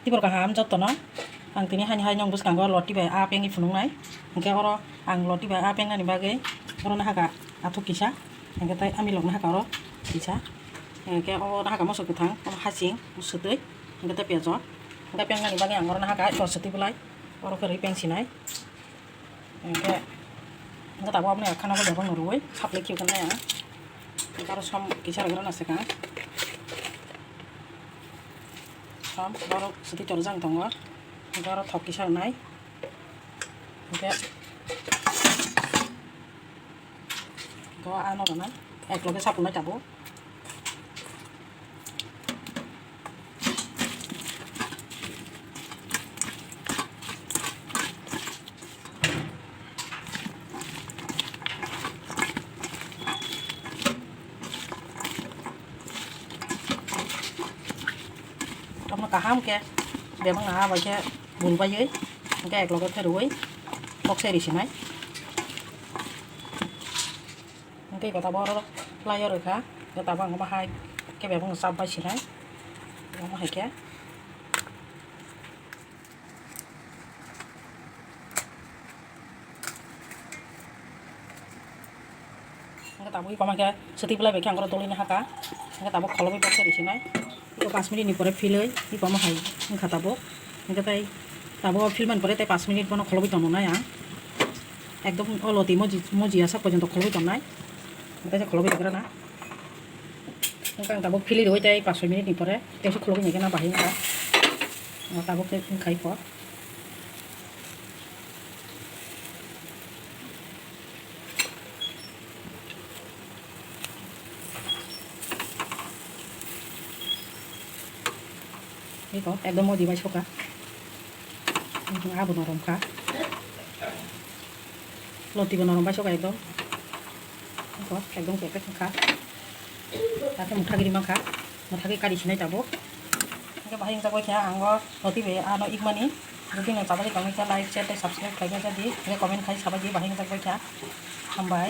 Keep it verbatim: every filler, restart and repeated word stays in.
Tibor kaham jottono. Ang tini hani hai nong bwskango loti bai a pengwi phunuknai. Hwnkhe oro ang loti bai a pengnani bagwi oro nahaka athuk kisa. Hwnkhe tei amilok nahaka oro kisa. Hwnkhe o nahaka moso kwthang, o hasing, o swtwi. Hwnkhe tei piyaj o. Hwnkhe pengnani bagwi ang oro nahaka ito swtwi bwlai. Oro khe rwi peng sinai. Hwnkhe, hwnkhe tabuk aboni khana bo bebak no rwui supply khibi khe nai ang. Hwnkhe aro som kisa rwgwrana swkang. Som borok swtwi torjak tongo. Hwnkhe aro thok kisa rwnai. Hwnkhe, hwnkhe ano rwnai. Ekloge sapunai tabuk. Tamo kaham khe bebak naha bai khe bul baiwi hwnkhe ekloge khe rwui kok se risinai. Hwnkhe iko tabuk oro laio rwkha, hwnkhe tabuk ang omo hai khe bebak no chap bai sinai, omo hai khe. Hwnkhe tabuk iko omo hai khe swtwi bwlai bai khe ang oro dolini haka, hwnkhe tabuk kholobwi bokse risinai. Iko panch minute ni pore philwi iko omo hai wngkha tabuk. Hwnkhe tei tabuk philmani pore tei panch minute bono kholobwi tongnai ang. Ekdom o loti moji, moji asak porjonto kholobwi tongnai. Hwnkhe tei kholobwi rwgwrana. Hwnkhe ang tabuk philwi rwui tei panch minute ni pore tei kholobwi naikhe na bahai wngkha. Tabuk khe wngkha iko. Iko ekdom modi bai soka. Abo norom kha. Loti bo norom bai soka ekdom. Iko ekdom kepek kha. Tate mutha giri mankha. Mutha giri kari sinai tabuk. Hwnkhe bahai wngjakbai kha ang o loti bai ano ikmani. Jodi no chabagwi tongwi khe like, share tei subscribe khlaibai jadi. Hwnkhe comment khai sabai di bahai wngjakbai kha. Hambai.